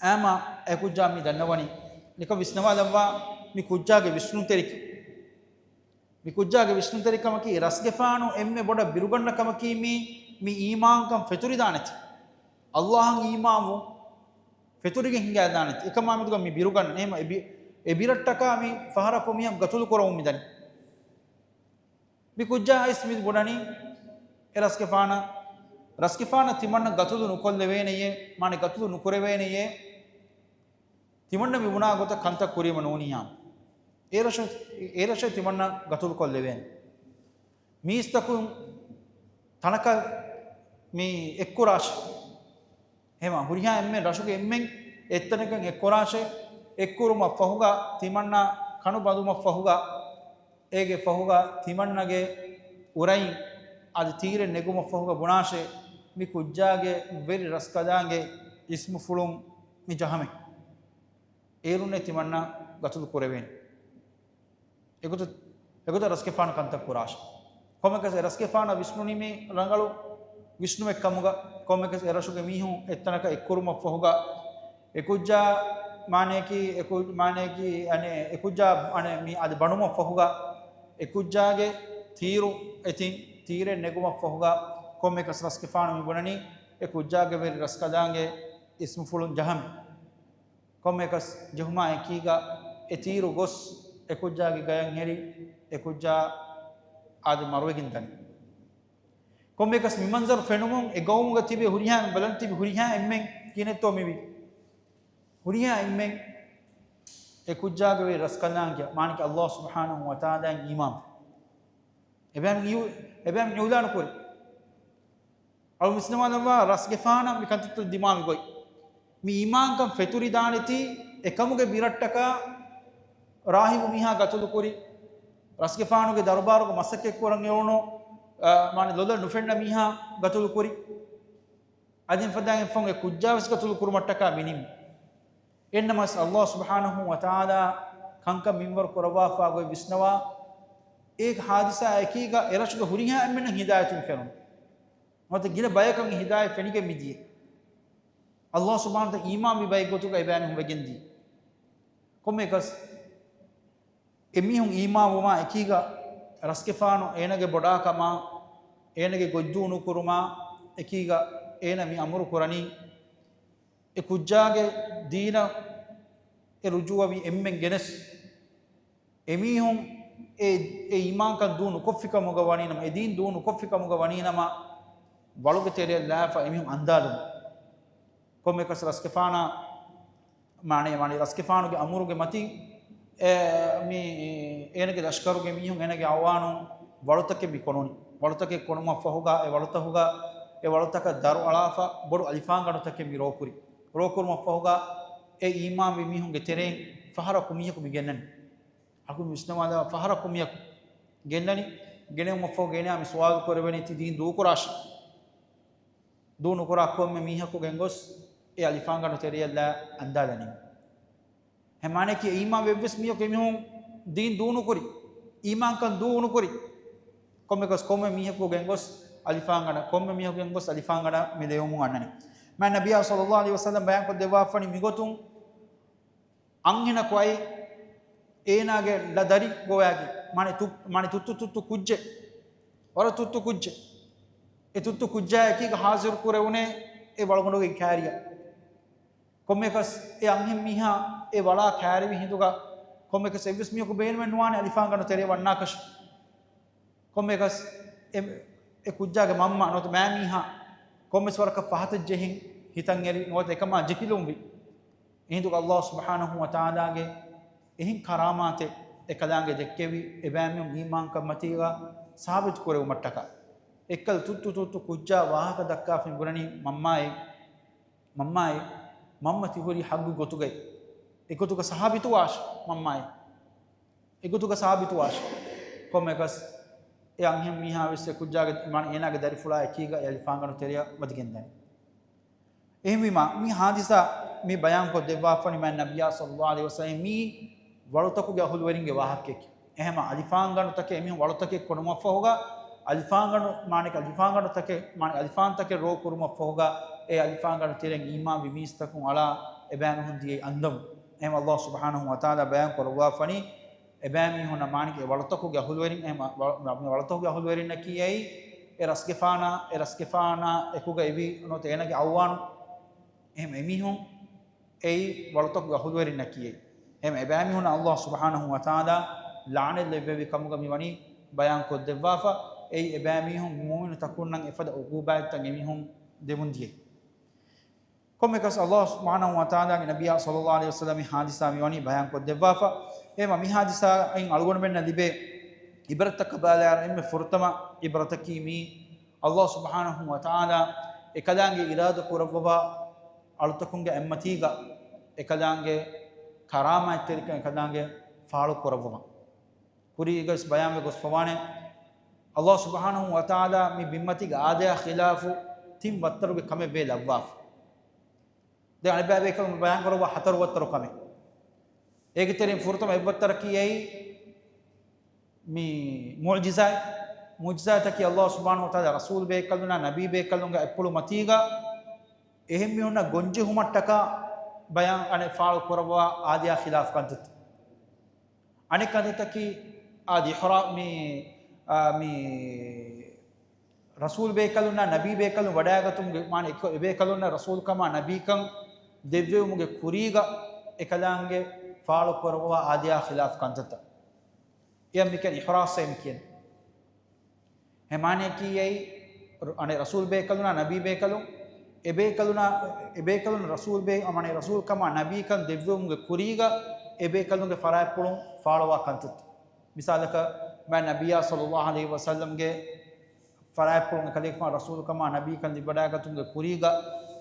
އާމާ އެ ކުއްޖާ މި ދަންނަވަނީ، ނިކަން ވިސްނަވާލައްވާ މި ކުއްޖާގެ ވިސްނުންތެރިކަން. މި ކުއްޖާގެ ވިސްނުންތެރިކަމަކީ ރަސްގެފާނު އެންމެ ބޮޑަށް ބިރުގަންނަ ކަމަކީ މީ، މި އީމާންކަން ފެތުރިދާނެތީ. ﷲ އަށް އީމާންވުން ފެތުރިގެން ހިނގައިދާނެތީ. އެކަމާ މިދުގަ މި ބިރުގަންނަ. އެހެމަ އެ ބި-، އެ ބިރަށްޓަކާ މި ފަހަރަކު މީހަކު ގަތުލު ކުރަމުން މިދަނީ. މި ކުއްޖާ އައިސް މި ބުނަނީ އެ ރަސްގެފާނަށް، ރަސްގެފާނަށް ތިމަންނަ ގަތުލު ނުކޮށްލެވޭނެޔޭ، މާނަ ގަތުލު ނުކުރެވޭނެޔޭ. ތިމަންނަ މި ބުނާ ގޮތަށް ކަންތައް ކުރީމަ ނޫނިއްޔާ. އޭރަށު، އޭރަށޭ ތިމަންނަ ގަތުލު ކޮށްލެވޭނެ. މީސްތަކުން ތަނަކަށް މި އެއްކުރާށި. އެހެމަ ހުރިހާ އެންމެން ރަށުގެ އެންމެން އެއްތަނަކަށް އެއްކުރާށޭ. އެއްކުރުމަށް ފަހުގަ ތިމަންނަ ކަނު ބަނދުމަށް ފަހުގަ، އޭގެ ފަހުގަ ތިމަންނަގެ އުރައިން އަދި ތީރެއް ނެގުމަށް ފަހުގަ ބުނާށޭ، މި ކުއްޖާގެ ވެރި ރަސްކަލާނގެ ޖިސްމުފުޅުން މި ޖަހަމޭ. އޭރުންނޭ ތިމަންނަ ގަތުލު ކުރެވޭނެ. އެގޮތަށް، އެގޮތަށް ރަސްގެފާނު ކަންތައް ކުރާށޭ. ކޮންމެއަކަސް އެ ރަސްގެފާނަށް ވިސްނުނީ މި ރަނގަޅު ވިސްނުމެއް ކަމުގަ، ކޮންމެއަކަސް އެ ރަށުގެ މީހުން އެއްތަނަކަށް އެއްކުރުމަށް ފަހުގަ، އެ ކުއްޖާ މާނަޔަކީ، އެ ކު-، މާނަޔަކީ، އަނެއް، އެ ކުއްޖާ، އަނެއް، މި އަދި ބަނުމަށް ފަހުގަ، އެ ކުއްޖާގެ ތީރު އެތިން ތީރެއް ނެގުމަށް ފަހުގަ، ކޮންމެއަކަސް ރަސްގެފާނު މި ބުނަނީ، އެ ކުއްޖާގެ ވެރި ރަސްކަލާނގެ ޖިސްމުފުޅުން ޖަހަމޭ. ކޮންމެއަކަސް ޖެހުމާ އެކީގަ އެ ތީރު ގޮސް އެ ކުއްޖާގެ ގަޔަށް އެރި، އެ ކުއްޖާ އާދެ މަރުވެގެން ދަނީ. ކޮންމެއަކަސް މި މަންޒަރު ފެނުމުން އެ ގައުމުގަ ތިބި ހުރިހާ ބަލަން ތިބި ހުރިހާ އެންމެން ކިހިނެއްތޯ މިވީ؟ ހުރިހާ އެންމެން އެ ކުއްޖާގެ ވެރި ރަސްކަލާނގެ މާނައަކީ ﷲ ސުބްޙާނަހޫ ވަތަޢާލާއަށް އީމާން. އެބައިމީހުން އިއު-، އެބައިމީހުން އިޢުލާނު ކުރި. އަޅު ވިސްނަވާލައްވާ ރަސްގެފާނަށް މި ކަންތައްތައް ދިމާވި ގޮތް. މި އީމާންކަން ފެތުރިދާނެތީ އެކަމުގެ ބިރަށްޓަކާ ރާހިބު މީހާ ގަތުލު ކުރި. ރަސްގެފާނުގެ ދަރުބާރުގަ މަސައްކަތް ކުރަން އެޅުނު، އަ، މާނަ ލޮލަށް ނުފެންނަ މީހާ ގަތުލު ކުރި. އަދި އެފަދައިން ފަހުން އެ ކުއްޖާވެސް ގަތުލު ކުރުމަށްޓަކާ މި ނިންމި. އެހެންނަމަވެސް ﷲ ސުބްޙާނަހޫ ވަތަޢާލާ ކަންކަން މިންވަރު ކުރައްވާފާ ގޮތް ވިސްނަވާ، އެ ހާދިސާ އެކީގަ އެރަށުގެ ހުރިހާ އެންމެންނަށް ހިދާޔަތުން ފެނުނު. ނުވަތަ ގިނަ ބަޔަކަށް ހިދާޔަތް ފެނިގެން މިދިޔަ. ﷲ ސުބްޙާނަހޫ ވަތަޢާލާ އީމާންވި ބައެއް ގޮތުގަ އެބައިމީހުން ވެގެންދިޔަ. ކޮންމެއަކަސް އެމީހުން އީމާންވުމާ އެކީގަ ރަސްގެފާނު އޭނަގެ ބޮޑާކަމާ، އޭނަގެ ގޮތްދޫ ނުކުރުމާ އެކީގަ އޭނަ މި އަމުރު ކުރަނީ، އެ ކުއްޖާގެ ދީނަށް އެ ރުޖޫޢަވި އެންމެން ގެނެސް، އެމީހުން އެ، އެ އީމާންކަން ދޫ ނުކޮށްފިކަމުގަ ވަނީނަމަ، އެ ދީން ދޫ ނުކޮށްފިކަމުގަ ވަނީނަމަ، ވަޅުގެ ތެރެއަށް ލާފަ އެމީހުން އަންދާލުމުން. ކޮންމެއަކަސް ރަސްގެފާނާ މާނަ، މާނަ ރަސްގެފާނުގެ އަމުރުގެ މަތިން، އެ، މި، އޭނަގެ ލަޝްކަރުގެ މީހުން، އޭނަގެ އަޢުވާނުން ވަޅުތަކެއް މި ކޮނުނި. ވަޅުތަކެއް ކޮނުމަށްފަހުގަ، އެ ވަޅުތަކުގަ، އެ ވަޅުތަކަށް ދަރު އަޅާފަ ބޮޑު އަލިފާންގަނޑުތަކެއް މި ރޯކުރި. ރޯކުރުމަށްފަހުގަ، އެ އީމާންވި މީހުންގެ ތެރެއިން ފަހަރަކު މީހަކު މި ގެންނަނީ. އަޅުގަނޑު ވިސްނަވާލާ ފަހަރަކު މީހަކު ގެންނަނީ. ގެނެވުމަށްފަހު ގޭނަޔާ މި ސުވާލު ކުރެވެނީ ތި ދީން ދޫކުރާށޭ. ދޫ ނުކުރާ ކޮންމެ މީހަކު ގެންގޮސް އެ އަލިފާންގަނޑު ތެރެއަށްލާ އަންދާލަނީ. އެ މާނައަކީ އީމާންވި އެއްވެސް މީހަކު އެމީހުން ދީން ދޫ ނުކުރި، އީމާންކަން ދޫ ނުކުރި. ކޮންމެއަކަސް ކޮންމެ މީހަކު ގެންގޮސް އަލިފާންގަނޑަށް، ކޮންމެ މީހަކު ގެންގޮސް އަލިފާންގަނޑަށް މި ލެވުމުން އަންނަނީ. މާތް ނަބިއްޔާ ޞައްލައްލާހު ޢަލައިހި ވަސައްލަމް ބަޔާން ކޮށްދެއްވާފަނީ މިގޮތުން އަންހެނަކު އައި އޭނާގެ ލަ ދަރި ގޮވައިގެން، މާނަ ތު-، މާނަ ތުއްތު ތުއްތު ކުއްޖެއް، ވަރަށް ތުއްތު ކުއްޖެއް. އެ ތުއްތު ކުއްޖާ އެކީގަ ހާޒިރު ކުރެވުނޭ އެ ވަޅުގަނޑުގެ ކާރިއަށް. ކޮންމެއަކަސް އެ އަންހެން މީހާ އެ ވަޅާ ކާރިވި ހިނދުގަ ކޮންމެއަކަސް އެއްވެސް މީހަކު ބޭނުމެއް ނުވާނެ އަލިފާންގަނޑު ތެރެއަށް ވަންނާކަށް. ކޮންމެއަކަސް އެ، އެ ކުއްޖާގެ މަންމަ ނުވަތަ މައިމީހާ ކޮންމެސް ވަރަކަށް ފަހަތަށް ޖެހިން ހިތަށް އެރި ނުވަތަ އެކަމާ ޖެހިލުންވި. އެހިނދުގަ ﷲ ސުބްޙާނަހޫ ވަތަޢާލާގެ އެހެން ކަރާމާތެއް އެކަލާނގެ ދެއްކެވި، އެބައިމީހުން އީމާންކަން މަތީގަ ސާބިތު ކުރެވުމަށްޓަކާ. އެއްކަލަ ތުއްތު ތުއްތު ކުއްޖާ ވާހަކަ ދައްކާފަ ބުނަނީ މަންމާއޭ، މަންމާއޭ، މަންމަ ތިހުރީ ޙައްޤު ގޮތުގައި. އެގޮތުގަ ސާބިތުވާށޭ މަންމާއޭ. އެގޮތުގަ ސާބިތުވާށޭ. ކޮންމެއަކަސް އެ އަންހެން މީހާ ވެސް އެ ކުއްޖާގެ، މާނަ އޭނާގެ ދަރިފުޅާ އެކީގަ އެ އަލިފާންގަނޑު ތެރެއަށް ވަދެގެންދަނީ. އެހެންވީމާ، މި ހާދިސާ މި ބަޔާން ކޮށްދެއްވާފަނީ މާތް ނަބިއްޔާ ޞައްލައްލާހު ޢަލައިހި ވަސައްލަމް މީ ވަޅުތަކުގެ އަހުލުވެރިންގެ ވާހަކައެކޭ. އެހެންމަ އަލިފާންގަނޑުތަކެއް އެމީހުން ވަޅުތަކެއް ކޮނުމަށްފަހުގަ، އަލިފާންގަނޑު، މާނައަކީ އަލިފާންގަނޑުތަކެއް، މާނައަކީ އަލިފާންތަކެއް ރޯ ކުރުމަށްފަހުގަ، އެ އަލިފާންގަނޑު ތެރެއިން އީމާންވި މީސްތަކުން އަޅާ އެބައިމީހުން ދިޔައީ އަންދަމުން. އެހެންމަ ﷲ ސުބްޙާނަހޫ ވަތަޢާލާ ބަޔާން ކުރައްވާފަނީ، އެބައިމީހުންނަށް މާނައަކީ ވަޅުތަކުގެ އަހުލުވެރިން، އެހެންމަ ވަ-، ވަ-، މި ވަޅުތަކުގެ އަހުލުވެރިންނަކީ އެއީ، އެ ރަސްގެފާނާ، އެ ރަސްގެފާނާ އެކުގަ އެވީ ނުވަތަ އޭނަގެ އަޢުވާނު. އެހެން އެމީހުން އެއީ ވަޅުތަކުގެ އަހުލުވެރިންނަކީ އެއީ. އެހެން އެބައިމީހުންނަށް ﷲ ސުބްޙާނަހޫ ވަތަޢާލާ ލަޢުނަތް ލެއްވެވި ކަމުގަ މިވަނީ ބަޔާން ކޮށްދެއްވާފަ. އެއީ އެބައިމީހުން މުއުމިނުތަކުންނަށް އެފަދަ ޢުޤޫބާތްތައް އެމީހުން ދެމުން ދިޔައީ. ކޮންމެއަކަސް ﷲ ސުބްޙާނަހޫ ވަތަޢާލާގެ ނަބިއްޔާ ޞައްލައްލާހު ޢަލައިހި ވަސައްލަމް މި ހާދިސާ މިވަނީ ބަޔާން ކޮށްދެއްވާފަ. އެހެންމަ މި ހާދިސާއިން އަޅުގަނޑުމެންނަށް ލިބޭ ޢިބްރަތަކަށް ބަލާއިރު އެންމެ ފުރަތަމަ ޢިބްރަތަކީ މީ ﷲ ސުބްޙާނަހޫ ވަތަޢާލާ އެކަލާނގެ އިރާދަ ކުރައްވަވާ އަޅުތަކުންގެ އެއްމަތީގަ އެކަލާނގެ ކަރާމާތްތެރިކަން އެކަލާނގެ ފާޅު ކުރައްވަވާ. ކުރީގަސް ބަޔާންވެ ގޮސްފަވާނެ، އަﷲ ސުބްޙާނަހޫ ވަތަޢާލާ މި ބިންމަތީގެ އާދަޔާ ޚިލާފު ތިން ވައްތަރުގެ ކަމެއް ވޭ ލައްވާފަ. ދެން އަނެއްބައި ބޭކަލުން ބަޔާން ކުރައްވާ ހަތަރު ވައްތަރު ކަމެއް. އޭގެ ތެރެއިން ފުރަތަމަ އެއްވައްތަރަކީ އެއީ މި މުޢުޖިޒާތް. މުޢުޖިޒާތަކީ އަﷲ ސުބްޙާނަހޫ ވަތަޢާލާ ރަސޫލު ބޭކަލުންނާ ނަބީ ބޭކަލުންގެ އަތްޕުޅު މަތީގަ އެހެން މީހުންނަށް ގޮންޖެހުމަށްޓަކާ ބަޔާން އަނެއް ފާޅު ކުރައްވާ އާދަޔާ ޚިލާފު ކަންތައްތައް. އަނެއް ކަންތައްތަކީ އާދި އިޙްރާ-، މި، އާ، މި ރަސޫލު ބޭކަލުންނާ ނަބީ ބޭކަލުން ވަޑައިގަތުމުގެ މާނަ އެކަ-، އެބޭކަލުންނަށް ރަސޫލުކަމާ ނަބީކަން ދެއްވެވުމުގެ ކުރީގަ އެކަލާނގެ ފާޅު ކުރައްވާ އާދަޔާ ޚިލާފު ކަންތައްތައް. އެޔަށް މިކަން އިޙްރާސް އޭ މި ކިޔަނީ. އެ މާނަޔަކީ އެއީ، ރު-، އަނެއް ރަސޫލު ބޭކަލުނާ ނަބީ ބޭކަލުން، އެބޭކަލުނާ، އެބޭކަލުން ރަސޫލު ބޭ-، އަނެއް ރަސޫލުކަމާ ނަބީކަން ދެއްވެވުމުގެ ކުރީގަ އެބޭކަލުންގެ ފަރާތްޕުޅުން ފާޅުވާ ކަންތައް. މިސާލަކަށް، މާ ނަބިއްޔާ ޞައްލައްލާހު ޢަލައިހި ވަސައްލަމްގެ ފަރާތްޕުޅުން އެކަލޭގެފާނު ރަސޫލުކަމާ ނަބީކަން ލިބިވަޑައިގަތުމުގެ ކުރީގަ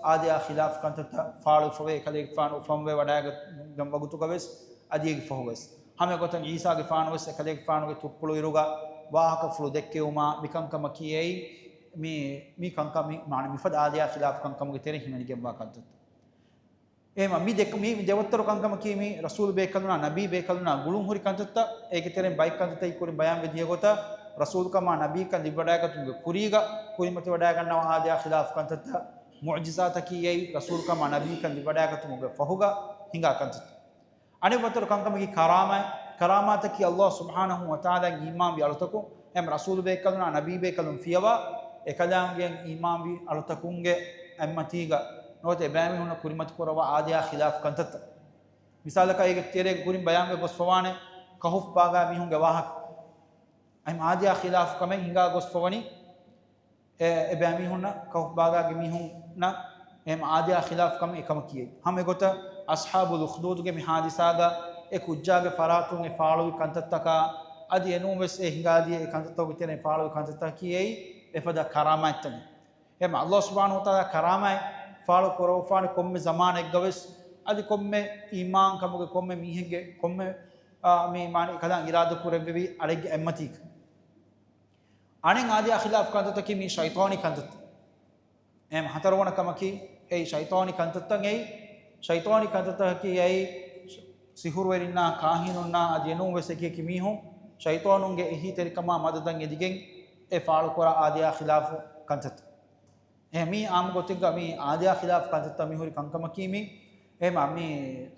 އާދަޔާ ޚިލާފު ކަންތައްތައް ފާޅުވެފަވޭ، އެކަލޭގެފާނު އުފަންވެ ވަޑައިގަތް ވަގުތުގަވެސް އަދި އޭގެ ފަހުވެސް. ހަމަ އެގޮތަށް ޢީސާގެފާނުވެސް އެކަލޭގެފާނުގެ ތުއްޕުޅު އިރުގަ ވާހަކަފުޅު ދެއްކެވުމާ މިކަންކަމަކީ އެއީ މި، މި ކަންކަމަށް މި، މާނަ މިފަދަ އާދަޔާ ޚިލާފު ކަންކަމުގެ ތެރެއިން ހިމެނިގެންވާ ކަންތައްތައް. އެހެމަ މި ދެ، މި ދެވައްތަރު ކަންކަމަކީ މި ރަސޫލު ބޭކަލުނާ ނަބީ ބޭކަލުނާ ގުޅުން ހުރި ކަންތައްތައް. އޭގެ ތެރެއިން ބައެއް ކަންތައްތައް ކުރިން ބަޔާންވެ ދިޔަ ގޮތަށް ރަސޫލުކަމާ ނަބީކަން ލިބިވަޑައިގަތުމުގެ ކުރީގަ ކުރިމަތިވަޑައިގަންނަވާ އާދަޔާ ޚިލާފު ކަންތައްތައް، މުޢުޖިޒާތަކީ އެއީ ރަސޫލުކަމާ ނަބީކަން ލިބިވަޑައިގަތުމުގެ ފަހުގަ ހިނގާ ކަންތައްތައް. އަނެއް ވައްތަރު ކަންކަމަކީ ކަރާމާތް. ކަރާމާތަކީ އަﷲ ސުބްޙާނަހޫ ވަތަޢާލާއަށް އީމާންވި އަޅުތަކުން، އެހެން ރަސޫލު ބޭކަލުނާ ނަބީ ބޭކަލުން ފިޔަވާ، އެކަލާނގެއަށް އީމާންވި އަޅުތަކުންގެ އެއްމަތީގަ ނުވަތަ އެބައިމީހުންނަށް ކުރިމަތިކުރައްވާ އާދަޔާ ޚިލާފު ކަންތައްތައް. މިސާލަކަށް އޭގެ ތެރޭގަ ކުރިން ބަޔާންވެ ގޮސްފަވާނެ ކަހުފް ބާގާ މީހުންގެ ވާހަކަ. އެހެން އާދަޔާ ޚިލާފު ކަމެއް ހިނގާ ގޮސްފަވަނީ އެ، އެބައިމީހުންނަށް، ކަހުފް ބާގާގެ މީހުންނަށް އެހެން އާދަޔާ ޚިލާފު ކަމެއް އެކަމަކީ އެއީ. ހަމަ އެގޮތަށް އަޞްޙާބުލް އުޚްދޫދުގެ މި ޙާދިސާގަ އެ ކުއްޖާގެ ފަރާތުން އެ ފާޅުވި ކަންތައްތަކާ އަދި އެނޫން ވެސް އެ ހިނގާދިޔަ އެ ކަންތައްތަކުގެ ތެރެއިން ފާޅުވި ކަންތައްތަކަކީ އެއީ އެފަދަ ކަރާމާތްތަކެއް. އެހެން އަﷲ ސުބްޙާނަހޫ ވަތަޢާލާ ކަރާމާތް ފާޅު ކުރައްވާފާނެ ކޮންމެ ޒަމާނެއްގަ ވެސް އަދި ކޮންމެ އީމާންކަމުގެ ކޮންމެ މީހެއްގެ ކޮންމެ، އާ، މި މާނަ އެކަލާނގެ އިރާދަ ކުރެއްވެވި އަޅެއްގެ އެއްމަތީގަ. އަނެއް އާދަޔާ ޚިލާފު ކަންތައްތަކީ މީ ޝައިޠާނީ ކަންތައްތައް. އެހެން ހަތަރުވަނަ ކަމަކީ އެއީ ޝައިޠާނީ ކަންތައްތައް އެއީ. ޝައިޠާނީ ކަންތައްތަކަކީ އެއީ ސިހުރުވެރިންނާ، ކާހިނުންނާ އަދި އެނޫން ވެސް އެކިއެކި މީހުން ޝައިޠާނުންގެ އެހީތެރިކަމާ މަދަދަށް އެދިގެން އެ ފާޅުކުރާ އާދަޔާ ޚިލާފު ކަންތައްތައް. އެހެން މީ އާއްމު ގޮތެއްގަ މީ އާދަޔާ ޚިލާފު ކަންތައްތައް މި ހުރި ކަންކަމަކީ މީ. އެހެމަ މި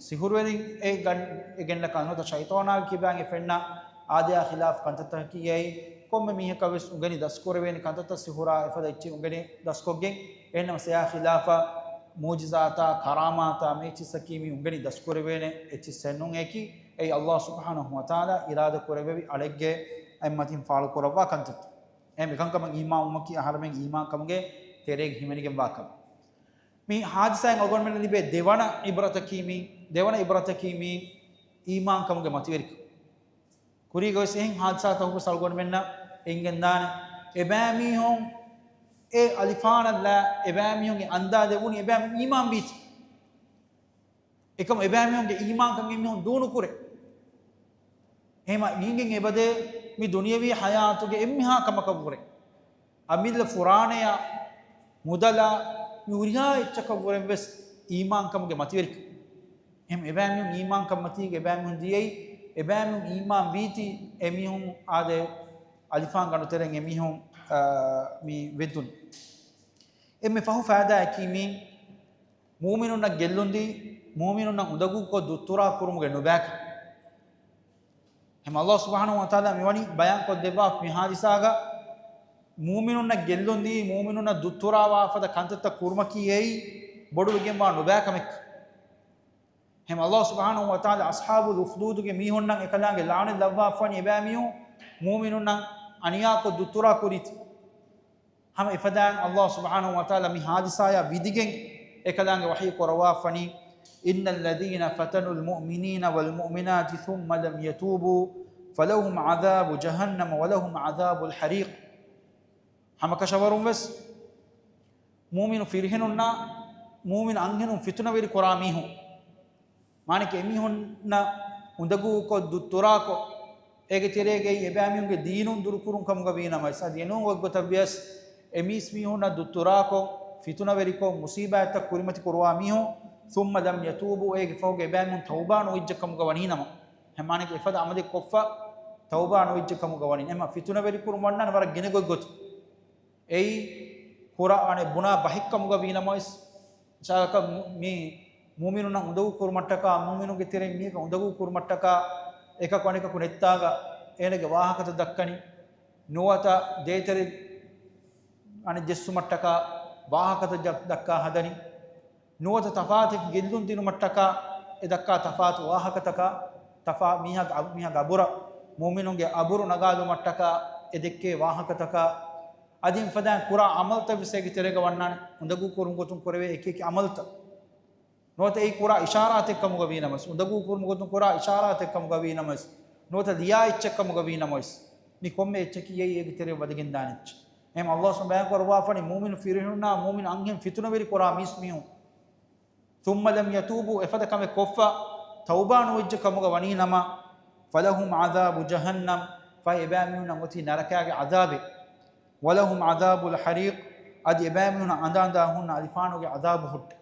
ސިހުރުވެރިން އެ ގަން-، އެ ގެންނަ ކަންތައް ނުވަތަ ޝައިޠާނާގެ ކިބައިން އެ ފެންނަ އާދަޔާ ޚިލާފު ކަންތައްތަކަކީ އެއީ ކޮންމެ މީހަކަށް ވެސް އުނގެނި ދަސްކުރެވޭނެ ކަންތައްތައް ސިހުރާ އެފަދަ އެއްޗެއް އުނގެނި ދަސްކޮށްގެން. އެހެންނަމަ އެއާ ޚިލާފަށް މުޢުޖިޒާތާ، ކަރާމާތާ މި އެއްޗިއްސަކީ މި އުނގެނި ދަސްކުރެވޭނެ އެއްޗިއްސެއް ނޫން. އެއީކީ އެއީ އަﷲ ސުބްޙާނަހޫ ވަތަޢާލާ އިރާދަ ކުރެއްވެވި އަޅެއްގެ އެއްމަތިން ފާޅު ކުރައްވާ ކަންތައްތައް. އެހެން މިކަންކަމަށް އީމާންވުމަކީ އަހަރެމެން އީމާންކަމުގެ ތެރޭގަ ހިމެނިގެންވާ ކަމެއް. މި ޙާދިސާއިން އަޅުގަނޑުމެންނަށް ލިބޭ ދެވަނަ ޢިބްރަތަކީ މީ، ދެވަނަ ޢިބްރަތަކީ މީ އީމާންކަމުގެ މަތިވެރިކަން. ކުރީގަ ވެސް އެހެން ޙާދިސާތަކު ވެސް އަޅުގަނޑުމެންނަށް އެނގެންދާނެ. އެބައިމީހުން އެ އަލިފާނަށްލާ އެބައިމީހުންގެ އަންދާ ދެވުނީ އެބައިމީހުން އީމާންވީތީ. އެކަމު އެބައިމީހުންގެ އީމާންކަން އެމީހުން ދޫނުކުރޭ. އެހެމަ އިނގެން އެބަދޭ މި ދުނިޔަވީ ޙަޔާތުގެ އެންމެހާ ކަމަކަށްވުރެ. އަމިއްލަ ފުރާނަޔާ މުދަލާ މި ހުރިހާ އެއްޗަކަށްވުރެން ވެސް އީމާންކަމުގެ މަތިވެރިކަން. އެހެމަ އެބައިމީހުން އީމާންކަން މަތީގެ އެބައިމީހުން ދިޔައީ، އެބައިމީހުން އީމާން ވީތީ އެމީހުން އާދެ އަލިފާން ގަނޑު ތެރެއިން އެމީހުން، އާ، މި ވެއްދުން. އެންމެ ފަހު ފައިދާއަކީ މީ މޫމިނުންނަށް ގެއްލުންދީ، މޫމިނުންނަށް އުނދަގޫކޮށް ދުއްތުރާ ކުރުމުގެ ނުބައިކަން. އެހެމަ އަﷲ ސުބްޙާނަހޫ ވަތަޢާލާ މިވަނީ ބަޔާންކޮށްދެއްވާ މި ޙާދިސާގަ މޫމިނުންނަށް ގެއްލުންދީ، މޫމިނުންނަށް ދުއްތުރާވާ ފަދަ ކަންތައްތައް ކުރުމަކީ އެއީ ބޮޑުވެގެންވާ ނުބައި ކަމެއް. އެހެމަ އަﷲ ސުބްޙާނަހޫ ވަތަޢާލާ އަޞްޙާބުލް އުޚްދޫދުގެ މީހުންނަށް އެކަލާނގެ ލަޢުނަތް ލައްވާފަނީ އެބައިމީހުން މޫމިނުންނަށް އަނިޔާކޮށް ދުއްތުރާ ކުރީތީ. ހަމަ އެފަދައިން އަﷲ ސުބްޙާނަހޫ ވަތަޢާލާ މި ޙާދިސާޔާ ވިދިގެން އެކަލާނގެ ވަޙީ ކުރައްވާފަނީ، إن الذين فتنوا المؤمنين والمؤمنات ثم لم يتوبوا فلهم عذاب جهنم ولهم عذاب الحريق. ހަމަކަށަވަރުން ވެސް މޫމިނު ފިރިހެނުންނާ މޫމިނު އަންހެނުން ފިތުނަވެރި ކުރާ މީހުން މާނައަކީ އެމީހުންނަށް އުނދަގޫކޮށް ދުއްތުރާކޮށް، އޭގެ ތެރޭގައި އެބައިމީހުންގެ ދީނުން ދުރުކުރުން ކަމުގަ ވީނަމަވެސް، އަދި އެނޫން ގޮތްގޮތަށް ވިޔަސް އެމީސްމީހުންނަށް ދުއްތުރާކޮށް، ފިތުނަވެރިކޮށް، މުސީބާތްތައް ކުރިމަތި ކުރުވާ މީހުން، ثُمَّ لَمْ يَتُوبُوا، އޭގެ ފަހުގަ އެބައިމީހުން ތައުބާ ނުވެއްޖެ ކަމުގަ ވަނީނަމަ، މާނައަކީ އެފަދަ އަމަލެއް ކޮށްފަ ތައުބާ ނުވެއްޖެ ކަމުގަ ވަނީ. އެމަ ފިތުނަވެރިކުރުން ވަންނާނެ ވަރަށް ގިނަ ގޮތްގޮތުން. އެއީ ކުރާ އަނެއް ބުނާ ބަހެއް ކަމުގަ ވީނަމަވެސް، މިސާލަކަށް މު-، މި މުއުމިނުންނަށް އުނދަގޫ ކުރުމަށްޓަކާ، މުއުމިނުންގެ ތެރެއިން މީހަކަށް އުނދަގޫ ކުރުމަށްޓަކާ، އެކަކު އަނެކަކު ނެއްތާގަ އޭނަގެ ވާހަކަތައް ދައްކަނީ، ނުވަތަ ދޭތެރެ އަނެއް ޖެއްސުމަށްޓަކާ ވާހަކަތައް ޖަ-، ދައްކާ ހަދަނީ، ނުވަތަ ތަފާތެއް ގެއްލުން ދިނުމަށްޓަކާ އެ ދައްކާ ތަފާތު ވާހަކަތަކާ، ތަފާ-، މީހާގެ އަ-، މީހާގެ އަބުރަށް، މުއުމިނުންގެ އަބުރު ނަގާލުމަށްޓަކާ އެ ދެއްކޭ ވާހަކަތަކާ، އަދި އެފަދައިން ކުރާ އަމަލުތައް ވެސް އޭގެ ތެރޭގަ ވަންނާނެ، އުނދަގޫ ކުރުން ގޮތުން ކުރެވޭ އެކި އެކި އަމަލުތައް. ނުވަތަ އެއީ ކުރާ އިޝާރާތެއް ކަމުގަ ވީނަމަވެސް، އުނދަގޫ ކުރުމުގެ ގޮތުން ކުރާ އިޝާރާތެއް ކަމުގަ ވީނަމަވެސް، ނުވަތަ ލިޔާ އެއްޗެއް ކަމުގަ ވީނަމަވެސް، މި ކޮންމެ އެއްޗަކީ އެއީ އޭގެ ތެރެއަށް ވަދެގެންދާނެ އެއްޗެއް. އެހެން އައްލާހު ސުބްޙާނަހޫ ވަތަޢާލާ ބަޔާން ކުރައްވާފަނީ މުއުމިނު ފިރިހެނުންނާ މުއުމިނު އަންހެން ފިތުނަވެރި ކުރާ މީސްމީހުން، ثُمَّ لَمْ يَتُوبُوا، އެފަދަ ކަމެއް ކޮށްފަ ތައުބާ ނުވެއްޖެ ކަމުގަ ވަނީނަމަ، فَلَهُمْ عَذَابُ جَهَنَّمَ، ފަހެ އެބައިމީހުންނަށް އޮތީ ނަރަކާގެ ޢަޛާބެއް. وَلَهُمْ عَذَابُ الْحَرِيقِ، އަދި އެބައިމީހުންނަށް އަނދައަނދާ ހުންނަ އަލިފާނުގެ ޢަޛާބު ހުއްޓޭ.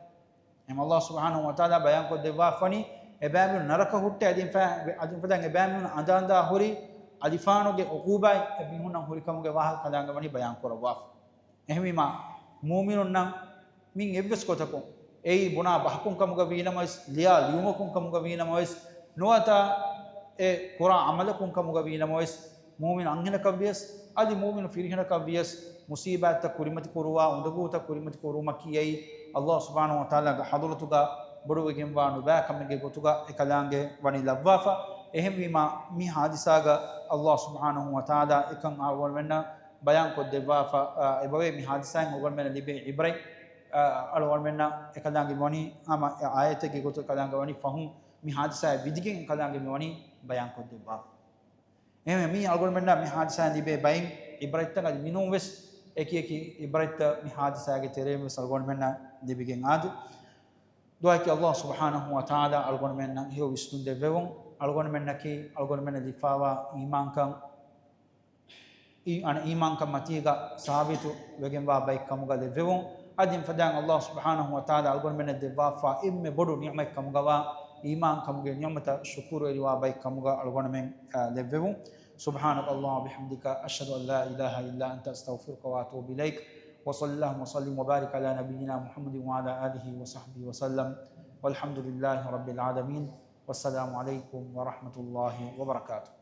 އެހެން އައްލާހު ސުބްޙާނަހޫ ވަތަޢާލާ ބަޔާން ކޮށްދެއްވާފަނީ، އެބައިމީހުން ނަރަކަ ހުއްޓޭ، އަދި ފަ-، އަދި ފަދައިން އެބައިމީހުން އަނދައަނދާ ހުރި އަލިފާނުގެ ޢުޤޫބާތް އެމީހުންނަށް ހުރި ކަމުގެ ވާހަކަ ކަލާނގެ ވަނީ ބަޔާން ކުރައްވާފަ. އެހެންވީމާ، މުއުމިނުންނަށް މިން އެއްވެސް ގޮތަކުން، އެއީ ބުނާ ބަހަކުން ކަމުގަ ވީނަމަވެސް، ލިޔާ ލިޔުމަކުން ކަމުގަ ވީނަމަވެސް، ނުވަތަ އެ ކުރާ ޢަމަލަކުން ކަމުގަ ވީނަމަވެސް، މުއުމިނު އަންހެނަކަށް ވިޔަސް، އަދި މުއުމިނު ފިރިހެނަކަށް ވިޔަސް، މުސީބާތްތައް ކުރިމަތި ކުރުވާ، އުނދަގޫތައް ކުރިމަތި ކުރުވުމަކީ އެއީ އައްލާހު ސުބްޙާނަހޫ ވަތަޢާލާގެ ޙަޟްރަތުގަ ބޮޑުވެގެންވާ ނުބައި ކަމެއްގެ ގޮތުގަ އެކަލާނގެ ވަނީ ލައްވާފަ. އެހެންވީމާ، މި ޙާދިސާގަ އައްލާހު ސުބްޙާނަހޫ ވަތަޢާލާ އެކަން އަޅުގަނޑުމެންނަށް ބަޔާން ކޮށްދެއްވާފަ، އާ، އެބަވޭ. މި ޙާދިސާއިން އަޅުގަނޑުމެންނަށް ލިބޭ ޢިބްރަތް، އާ، އަޅުގަނޑުމެންނަށް އެކަލާނގެ ވަނީ ހަމަ އެ އާޔަތެއްގެ ގޮތުގަ އެކަލާނގެ ވަނީ ފަހުން މި ޙާދިސާއަށް ވިދިގެން އެކަލާނގެ މި ވަނީ ބަޔާން ކޮށްދެއްވާފަ. އެހެންވެ، މީ އަޅުގަނޑުމެންނަށް މި ޙާދިސާއިން ލިބޭ ބައިން ޢިބްރަތްތައް، އަދި މިނޫން ވެސް އެކި އެކި ޢިބްރަތްތައް މި ޙާދިސާގެ ތެރެއިން ވެސް އަޅުގަނޑުމެންނަށް ލިބިގެން އާދެ. ދުޢާއަކީ އައްލާހު ސުބްޙާނަހޫ ވަތަޢާލާ އަޅުގަނޑުމެންނަށް ހެޔޮ ވިސްނުން ދެއްވެވުން، އަޅުގަނޑުމެންނަކީ އަޅުގަނޑުމެންނަށް ލިބިފައިވާ އީމާންކަން، އީ-، އަން އީމާންކަން މަތީގަ ސާބިތު ވެގެންވާ ބައެއް ކަމުގަ ލެއްވެވުން. އަދި އެފަދައިން އައްލާހު ސުބްޙާނަހޫ ވަތަޢާލާ އަޅުގަނޑުމެންނަށް ދެއްވާފާ އެންމެ ބޮޑު ނިޢުމަތް ކަމުގަވާ އީމާންކަމުގެ ނިޢުމަތަށް ޝުކުރުވެރިވާ ބައެއް ކަމުގަ އަޅުގަނޑުމެން، އަ، ލެއްވެވުން. سبحانك اللهم وبحمدك، أشهد أن لا إله إلا أنت، أستغفرك وأتوب إليك. وصلى اللهم وسلم وبارك على نبينا محمد وعلى آله وصحبه وسلم. والحمد لله رب العالمين. والسلام عليكم ورحمة الله وبركاته.